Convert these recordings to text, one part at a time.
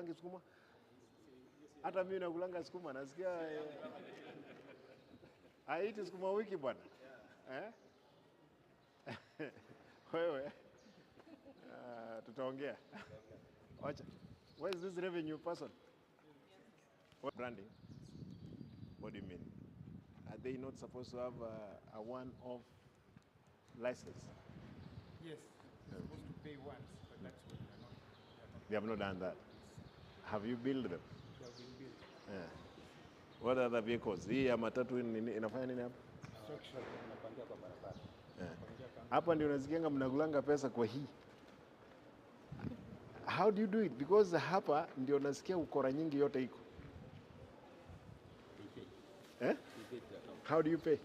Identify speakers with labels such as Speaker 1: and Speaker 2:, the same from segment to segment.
Speaker 1: Ukulangi sukuma? Hata mimi nakulanga sukuma, nasikia I eat sukuma wiki bwana. Eh? Wewe tutaongea. Wacha. Where is this revenue person? What branding? What do you mean? Are they not supposed to have a one-off license?
Speaker 2: Yes, they're supposed to pay once, but that's what they are not.
Speaker 1: They have not done that. Have you billed them?
Speaker 2: They have been billed.
Speaker 1: Yeah. What other vehicles? Hii ya matatu inafanya nini hapa?
Speaker 2: Structure.
Speaker 3: Tunapangia kwa barabara.
Speaker 1: Yeah. Hapa ndio unasikianga mnakulanga pesa kwa hii. How do you do it? Because hapa ndio nasikia ukora nyingi yote iko.
Speaker 3: We pay.
Speaker 1: Eh?
Speaker 3: We pay to account.
Speaker 1: How do you pay?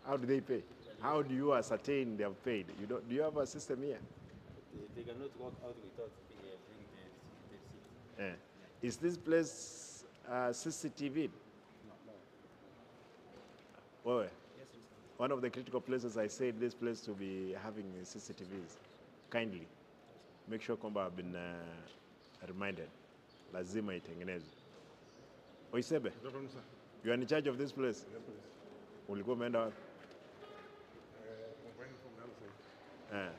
Speaker 1: How do they pay? How do you ascertain they have paid? You don't, do you have a system here?
Speaker 3: They cannot walk out without bring the receipt.
Speaker 1: Eh. Is this place CCTV?
Speaker 3: No. No.
Speaker 1: Wewe?
Speaker 3: Yes, sir.
Speaker 1: One of the critical places I said this place to be having CCTVs. Kindly make sure kwamba I've been reminded. Lazima itengenezwe. Oisebe,
Speaker 4: No problem, sir.
Speaker 1: you are in charge of this place.
Speaker 4: Yes, please.
Speaker 1: Ulikuwa umeenda wapi?
Speaker 4: I'm operating from the other side.
Speaker 1: Eh.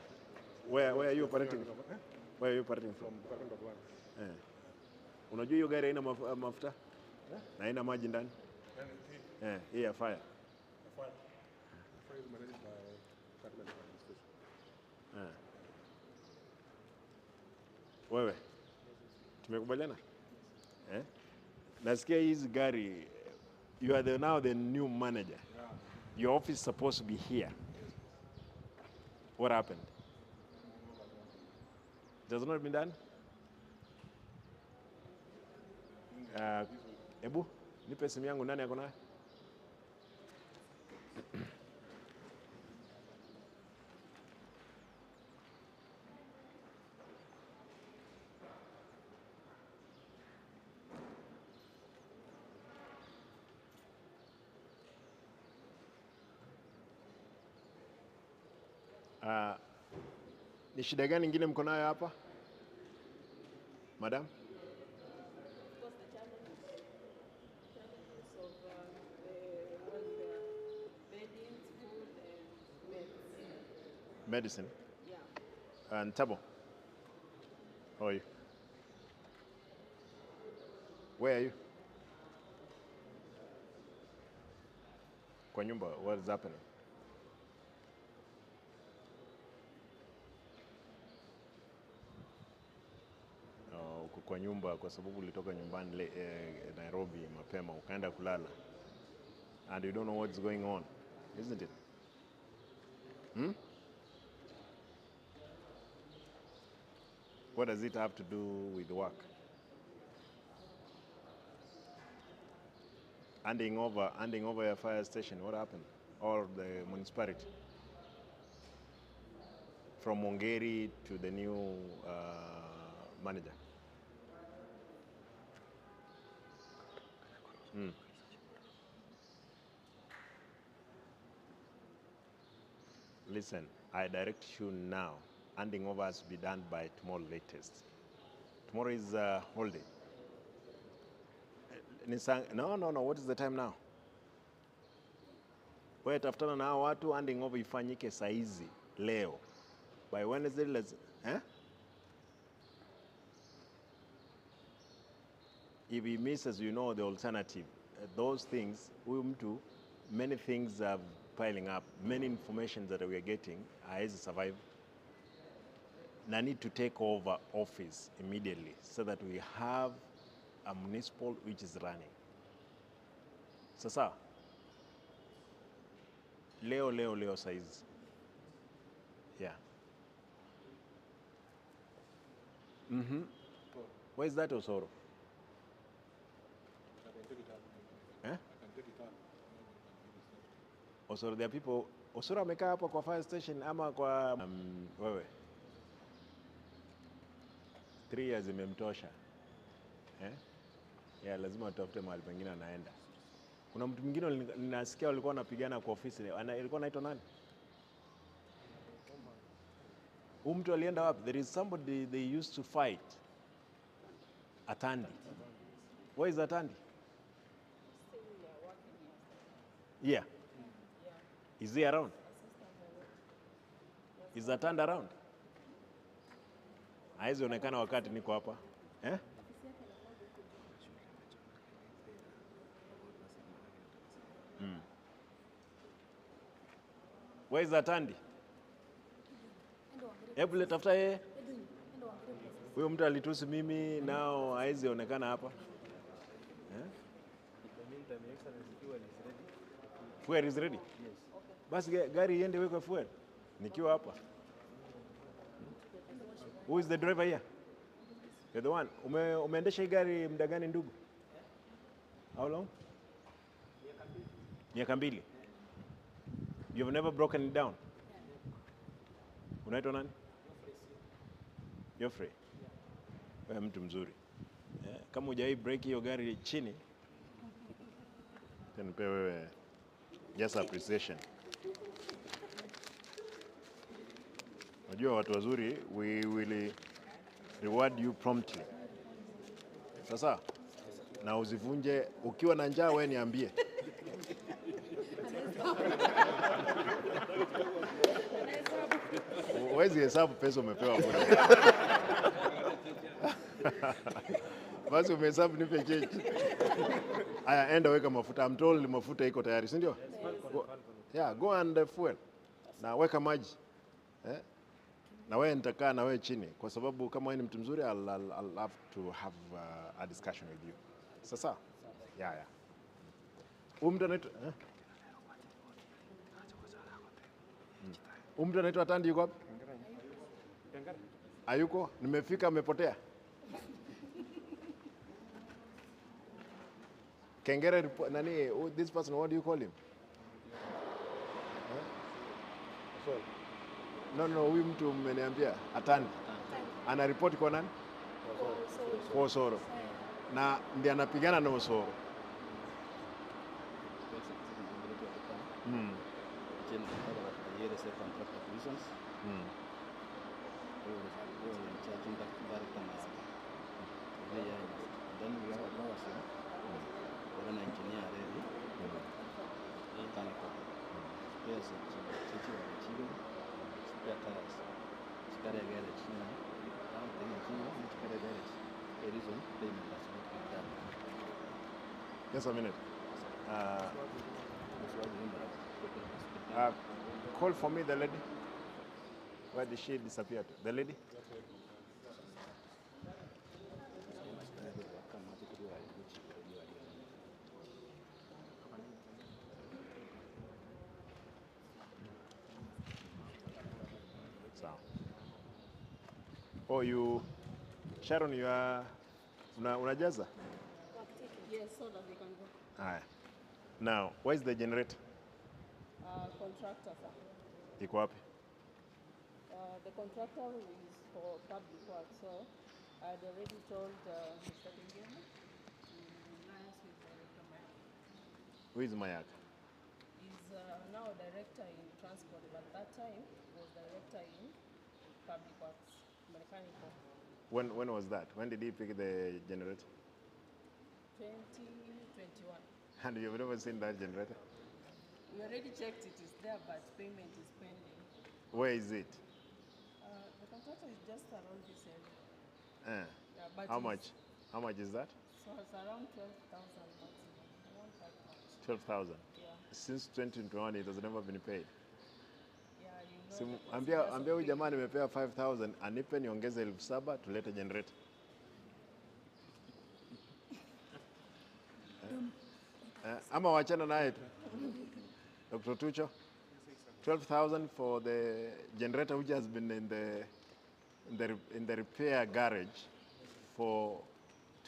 Speaker 1: Where are you operating?
Speaker 4: Eh?
Speaker 1: Where are you operating from?
Speaker 4: From Department of Lands.
Speaker 1: Eh. Unajua hiyo gari haina mafuta? Na haina maji ndani?
Speaker 4: And
Speaker 1: Eh, hii ya fire.
Speaker 4: the fire. The fire is managed by Department of Administration.
Speaker 1: Eh. Wewe. Tumekubaliana? Eh? Nasikia hizi gari, you are now the new manager.
Speaker 4: Yeah.
Speaker 1: Your office is supposed to be here. What happened? It has not been done? Ebu, nipe simu yangu, nani ako nayo? Ni shida gani ingine mko nayo hapa? Madam?
Speaker 5: Of course, the challenges of the welfare, beddings, food, and meds.
Speaker 1: Medicine.
Speaker 5: Yeah.
Speaker 1: And Tabo, how are you? Where are you? Kwa nyumba, what is happening? Uko kwa nyumba kwa sababu ulitoka nyumbani Nairobi mapema ukaenda kulala and you don't know what's going on, isn't it? Hmm? What does it have to do with work? Handing over your fire station, what happened? Or the municipality? From Mongeri to the new manager. Listen, I direct you now. Handing over has to be done by tomorrow latest. Tomorrow is a holiday. No, what is the time now? Wewe tafutana na hao watu, handing over ifanyike saizi leo. By Wednesday, let's, eh? If he misses, you know the alternative. Those things, huyu mtu, many things are piling up, many information that we are getting, hawezi survive. Na need to take over office immediately so that we have a municipal which is running. Sasa, leo, leo, leo saizi. Yeah. Mm-hmm. Where is that Osoro?
Speaker 4: I can take it out.
Speaker 1: Eh?
Speaker 4: I can take it out.
Speaker 1: Osoro, there are people. Osoro amekaa hapa kwa fire station ama kwa wewe. 3 years imemtosha. Eh? Yeah, lazima tutafute mahali pengine anaenda. Kuna mtu mwingine ninasikia walikuwa wanapigana kwa ofisi. Alikuwa anaitwa nani? Huyu mtu alienda wapi? There is somebody they used to fight. Atandi. Where is Atandi?
Speaker 5: Still working here.
Speaker 1: Yeah. Is he around? Is Atandi around? Haizi onekana wakati niko hapa. Eh? Where is Atandi? Hebu tafuta yeye. Huyo mtu alitusi mimi nao haizi onekana hapa. Eh? Fuel is ready?
Speaker 3: Yes.
Speaker 1: Basi gari iende wekwe fuel. Nikiwa hapa. Who is the driver here? You're the one. Umeendesha hii gari muda gani ndugu? How long? Miaka mbili. You've never broken it down? Unaitwa nani? Geoffrey. Wewe mtu mzuri. Kama hujawahi break hiyo gari chini, tena nipe wewe just appreciation. Unajua watu wazuri, we will reward you promptly. Sasa na usivunje, ukiwa na njaa wewe niambie. Huwezi hesabu pesa umepewa bure. Basi umehesabu nipe change. Aya, enda weka mafuta. I'm told mafuta iko tayari, si ndio? Yeah, go and fuel. Na weka maji. Eh? Na wewe nitakaa na wewe chini kwa sababu kama wewe ni mtu mzuri I'll have to have a discussion with you. Sasa? Yeah, yeah. Huyu mtu anaitwa eh? Huyu mtu anaitwa Atandi yuko wapi? Hayuko? Nimefika amepotea. Kengere nani, this person, what do you call him? Huh? No, huyu mtu mmeniambia Atandi. Ana report kwa nani? Kwa Osoro. Na ndiye anapigana na Osoro. Just a minute. Call for me the lady. Where did she disappear to? The lady? So. Oh, you, Sharon, you are, unajaza?
Speaker 5: Yes, so that they can go.
Speaker 1: All right. Now, where is the generator?
Speaker 5: Contractor, sir.
Speaker 1: Iko wapi?
Speaker 5: The contractor is for public work, so I'd already told Mr. Kengere to liaise with Director Mayaka.
Speaker 1: Who is Mayaka?
Speaker 5: He's now director in transport, but that time he was director in public works, mechanical.
Speaker 1: When was that? When did he pick the generator?
Speaker 5: 2021.
Speaker 1: And you've never seen that generator?
Speaker 5: We already checked it is there, but payment is pending.
Speaker 1: Where is it?
Speaker 5: The contractor is just around this area. Yeah, but
Speaker 1: How much? How much is that?
Speaker 5: So it's around 12,000 maximum. Around that much.
Speaker 1: 12,000.
Speaker 5: Yeah.
Speaker 1: Since 2021, it has never been paid.
Speaker 5: Yeah, you know.
Speaker 1: Ambia huyu jamaa nimepewa 5,000, anipe niongeze 7,000 tulete generator. Ama wachana naye tu. Dr. Tucho, 12,000 for the generator which has been in the repair garage for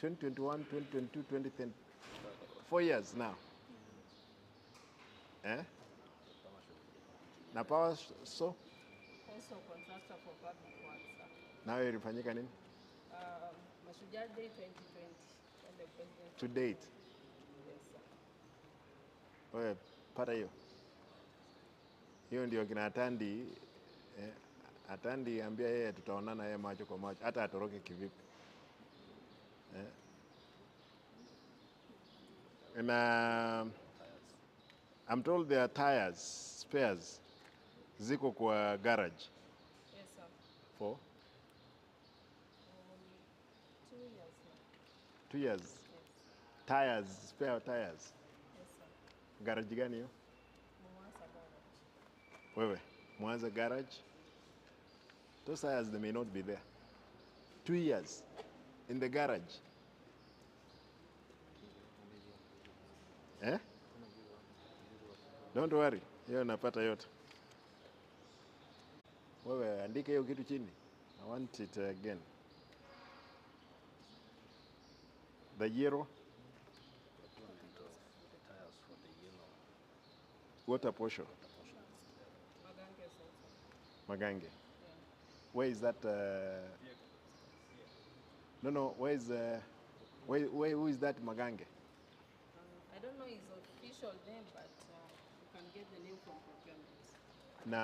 Speaker 1: 2021, 2022, 2010, 4 years now. Eh? Na power so?
Speaker 5: Also contractor for public works.
Speaker 1: Now ilifanyika nini?
Speaker 5: Mashujaa Day 2020 when the president.
Speaker 1: To date.
Speaker 5: Yes, sir.
Speaker 1: Wewe pata hiyo. Hiyo ndio kina Atandi. Atandi ambia yeye tutaonana yeye macho kwa macho hata atoroke kivipi. And I'm told there are tires, spares, ziko kwa garage.
Speaker 5: Yes, sir.
Speaker 1: For?
Speaker 5: 2 years now.
Speaker 1: 2 years?
Speaker 5: Yes.
Speaker 1: Tires, spare tires.
Speaker 5: Yes, sir.
Speaker 1: Garage gani hiyo?
Speaker 5: Mwanza garage.
Speaker 1: Wewe, Mwanza garage. Those tires, they may not be there. 2 years in the garage. Eh? Don't worry, hiyo napata yote. Wewe andika hiyo kitu chini. I want it again. The yellow. Water portion.
Speaker 5: Magange also.
Speaker 1: Magange.
Speaker 5: Yeah.
Speaker 1: Where is that? No, where is, where, who is that Magange?
Speaker 5: I don't know his official name, but you can get the name from procurement.
Speaker 1: Na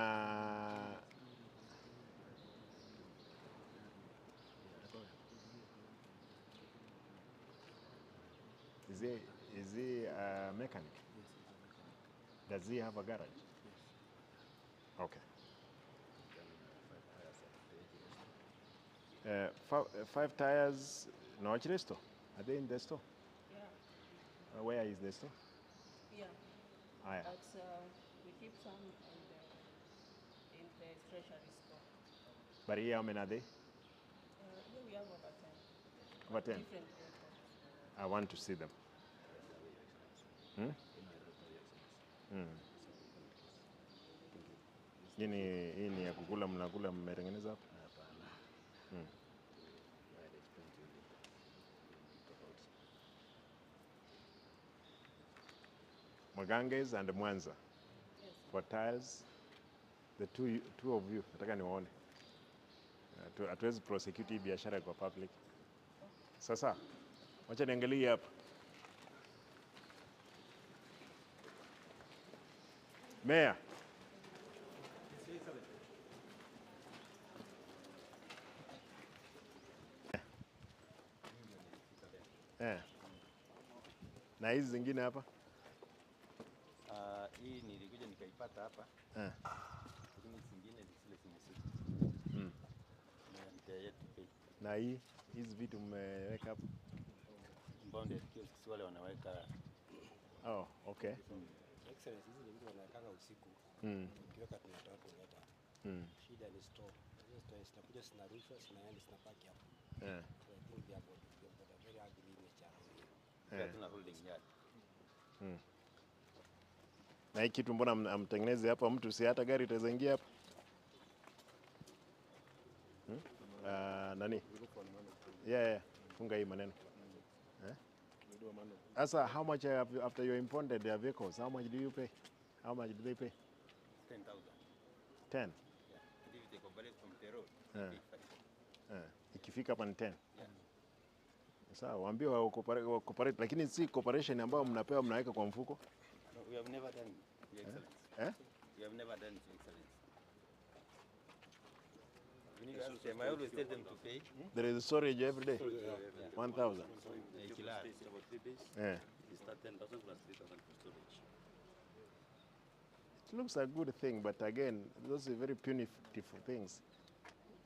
Speaker 1: is he a mechanic?
Speaker 4: Yes, he's a mechanic.
Speaker 1: Does he have a garage?
Speaker 4: Yes.
Speaker 1: Okay. 5 tires, no, actually, store. Are they in the store?
Speaker 5: Yeah.
Speaker 1: Where is the store?
Speaker 5: Yeah.
Speaker 1: Ah, yeah.
Speaker 5: But we keep some in the treasury store.
Speaker 1: But here, how many are they?
Speaker 5: Here we have over 10.
Speaker 1: Over 10?
Speaker 5: Different vehicles.
Speaker 1: I want to see them. Hmm? Mm. Hii ni ya kukula, mnakula, mmetengeneza hapa?
Speaker 3: Hapana. I'll explain to you later. Talk out.
Speaker 1: Maganges and Mwanza.
Speaker 5: Yes.
Speaker 1: For tiles, the two of you, nataka niwaone. Hatuwezi prosecute hii biashara kwa public. Sasa, wacha niangalie hapa. Mayor. Na hizi zingine hapa?
Speaker 3: Hii nilikuja nikaipata hapa. Lakini zingine zile zimesika. Na they yet to pay.
Speaker 1: Na hii hizi vitu mmeweka hapa?
Speaker 3: Bonded kiosks wale wanaweka.
Speaker 1: Oh, okay.
Speaker 6: Excellence, hizi ni vitu wanawekanga usiku. Ukiweka tunatoa kuleta. Shida ni store. Hizo store zinakuja zinarushwa, zinaenda zinabaki hapo. So I think they have got a very ugly image around here.
Speaker 3: Hatuna holding yard.
Speaker 1: Na hii kitu mbona amtengeneze hapa mtu si hata gari itaweza ingia hapa? Nani? Yeah. Funga hii maneno. Asa, how much after you impounded their vehicles, how much do you pay? How much do they pay?
Speaker 3: 10,000.
Speaker 1: 10?
Speaker 3: Yeah. And if they convert from the road, they pay 5.
Speaker 1: Ikifika hapa ni 10.
Speaker 3: Yeah.
Speaker 1: Sawa, waambie wa cooperate, lakini si cooperation ambayo mnapewa mnaweka kwa mfuko.
Speaker 3: No, we have never done, Your Excellency.
Speaker 1: Eh?
Speaker 3: We have never done it, Your Excellency. We need to ask them. I always tell them to pay.
Speaker 1: There is storage every day. 1,000.
Speaker 3: About 3 days.
Speaker 1: Yeah.
Speaker 3: It's 10,000 plus 3,000 for storage.
Speaker 1: It looks a good thing, but again, those are very punitive things.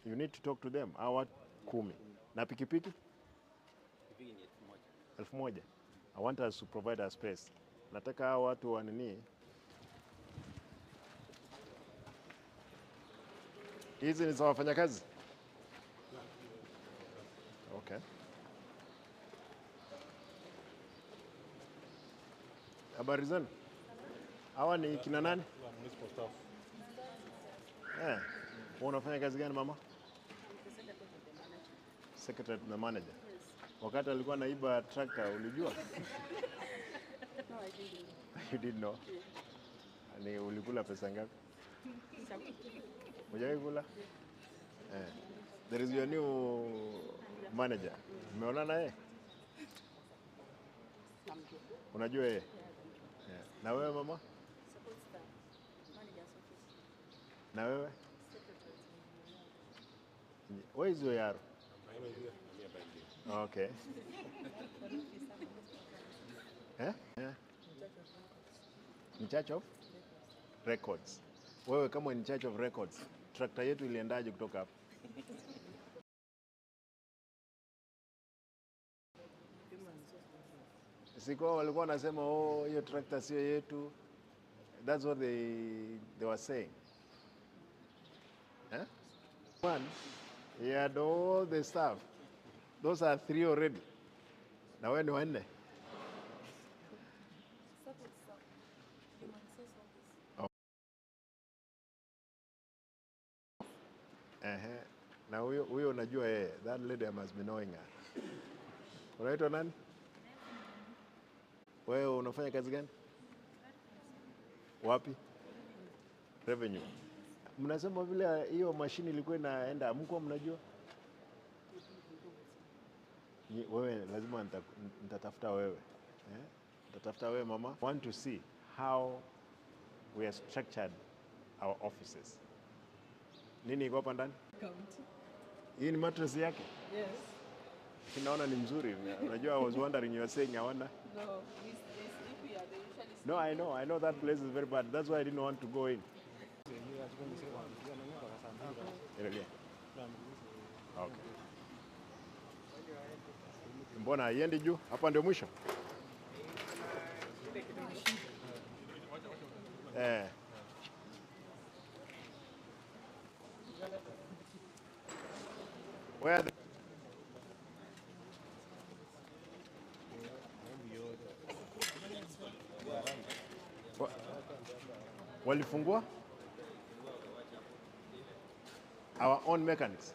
Speaker 1: You need to talk to them. Hawa 10. Na pikipiki?
Speaker 3: Pikipiki ni 1,000.
Speaker 1: 1,000. I want us to provide a space. Nataka hawa watu wa nini? Hizi ni za wafanyakazi? Okay. Habari zenu? Hawa ni kina nani?
Speaker 4: Municipal staff.
Speaker 1: Wewe unafanya kazi gani mama? Secretary to the manager.
Speaker 5: Yes.
Speaker 1: Wakati alikuwa anaiba tractor ulijua?
Speaker 5: No, I didn't know.
Speaker 1: You didn't know?
Speaker 5: Yeah.
Speaker 1: Ni ulikula pesa ngapi? Hujawahi kula? There is your new manager. Umeona naye? Unajua yeye? Yeah. Na wewe mama?
Speaker 5: Support staff. Manager's office.
Speaker 1: Na wewe?
Speaker 5: Secretary.
Speaker 1: Where is your yaro? Okay. Eh? Eh? In charge of records. Wewe kama in charge of records, tractor yetu iliendaje kutoka hapa? Sikuwa walikuwa wanasema oh, hiyo tractor sio yetu. That's what they were saying. Eh? One, he had all the staff. Those are three already. Na wewe ni wanne. Ehe. Na huyo unajua yeye. That lady must be knowing her. Unaitwa nani? Wewe unafanya kazi gani? Wapi? Revenue. Mnasema vile hiyo mashini ilikuwa inaenda, mko mnajua? Wewe lazima nitatafuta wewe. Eh? Nitatafuta wewe mama. Want to see how we are structured our offices. Nini iko hapa ndani? Hii ni mattress yake?
Speaker 5: Yes.
Speaker 1: Naona ni mzuri. Unajua I was wondering you were saying hawana.
Speaker 5: No, they sleep here. They usually sleep.
Speaker 1: No, I know that place is very bad. That's why I didn't want to go in. Okay. Mbona haiendi juu? Hapa ndio mwisho? Eh. Where the walifungua our own mechanics.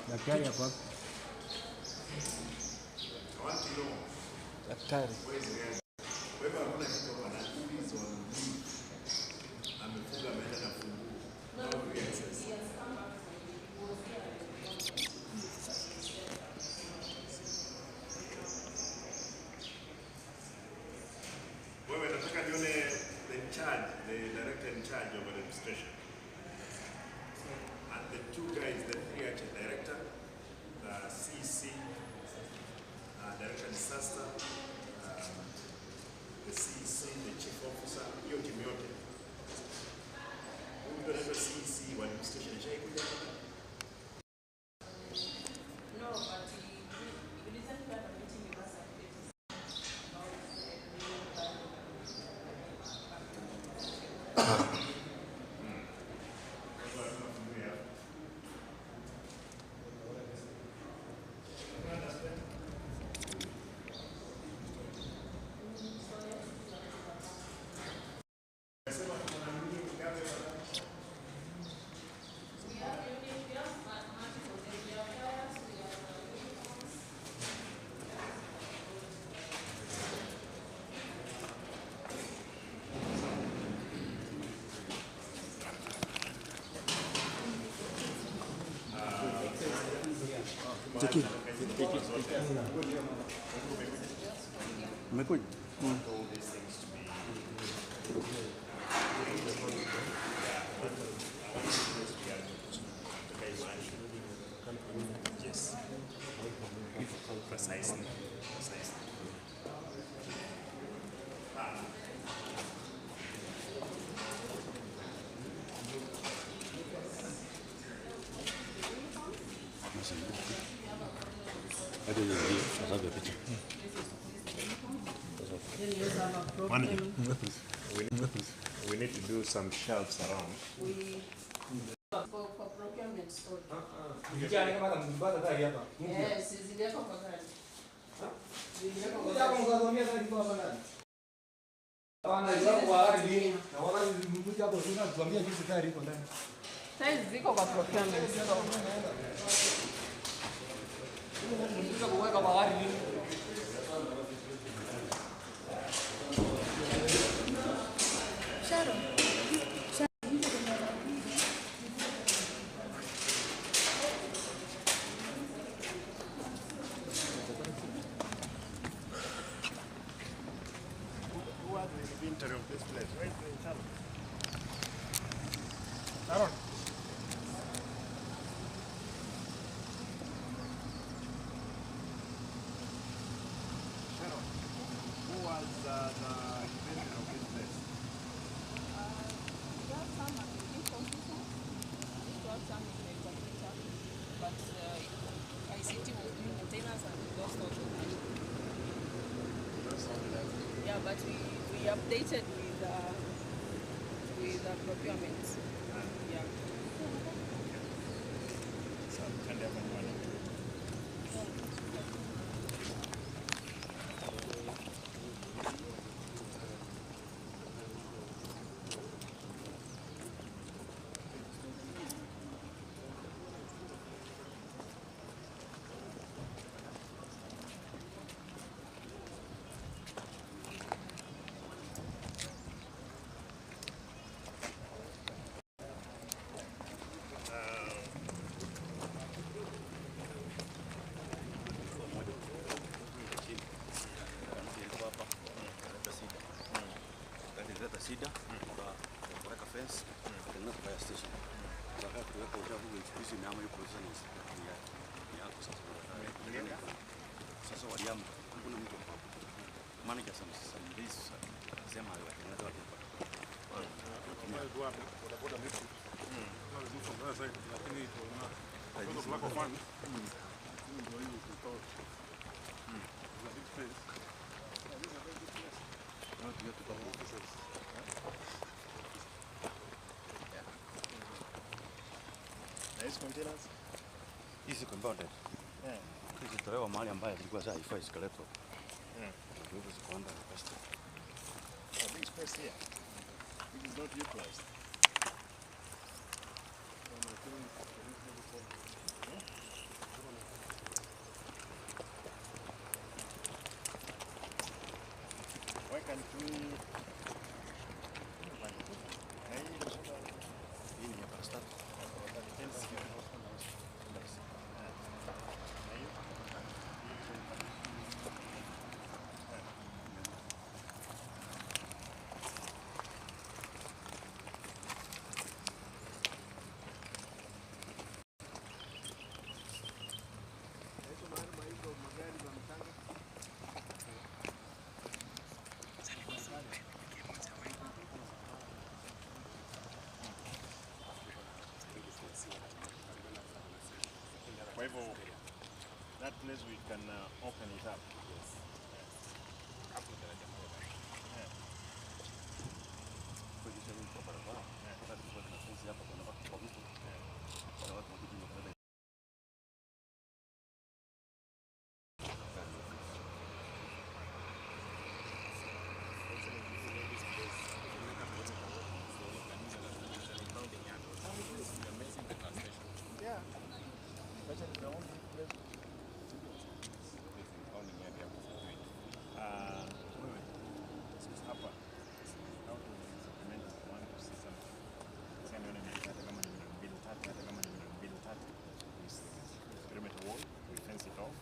Speaker 2: Daktari hapo hapo. Daktari.
Speaker 1: Wewe nataka nione the in charge, the director in charge of administration. And the two guys, the three actually, director, the CEC, director disaster, the CEC, the chief officer, hiyo timu yote. Huyu mtu anaitwa CEC wa administration ashaikuja hapa?
Speaker 5: No, but he recently had a meeting with us at KTC about the new
Speaker 3: Umekuja?
Speaker 1: Yes. Precisely. Precisely.
Speaker 5: Then you also have a problem.
Speaker 1: We need to do some shelves around.
Speaker 5: We for procurement store. Yes, ziliwekwa kwa gari. Ziliwekwa kwa gari. Saizi ziko kwa procurement store.
Speaker 1: Who has the inventory of this place? Where is the Sharon? Sharon. Sharon, who was the inventor of this place?
Speaker 5: We have some at the chief officer. We used to have some in the computer, but ICT was doing maintenance and we lost all the money. Yeah, but we updated with procurement. Yeah.
Speaker 1: So, and everyone.
Speaker 3: Shida kuweka fence kutengeneza fire station. Tunataka kuweka uchafu hizi na hiyo process ni yako sasa. Sasa waliamu kuna mtu hapa. Manager some this sema watengeneza watu hapa.
Speaker 1: Nice containers.
Speaker 3: Hizi compounded.
Speaker 1: Yeah.
Speaker 3: Zilitolewa mahali ambayo zilikuwa za haifai zikaletwa. Ndio ziko under request.
Speaker 1: A big space here, which is not utilized. Why can't we?
Speaker 3: Hii ni ya parastatal.
Speaker 1: Kwa hivyo that place we can open it up. Yes. Yeah. Yeah. Especially the only place. Hapa. How to supplement one to see something. Sasa nione hata kama ni milioni 2 3, hata kama ni milioni 2 3. Perimeter wall, we fence it off.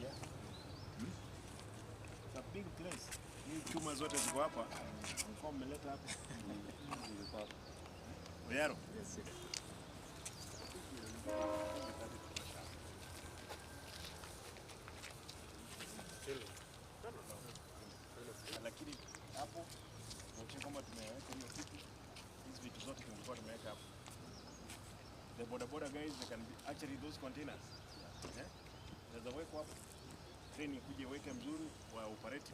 Speaker 1: Yeah. It's a big place. Hii chuma zote ziko hapa. Mko mmeleta hapa. Oyaro. Yes. Lakini hapo tunaona kwamba tumeweka hiyo kitu, hizi vitu zote tulikuwa tumeweka hapo. The boda boda guys, they can be actually those containers. Yeah. Naweza wekwa hapo. Train ikuje iweke mzuri wa operate.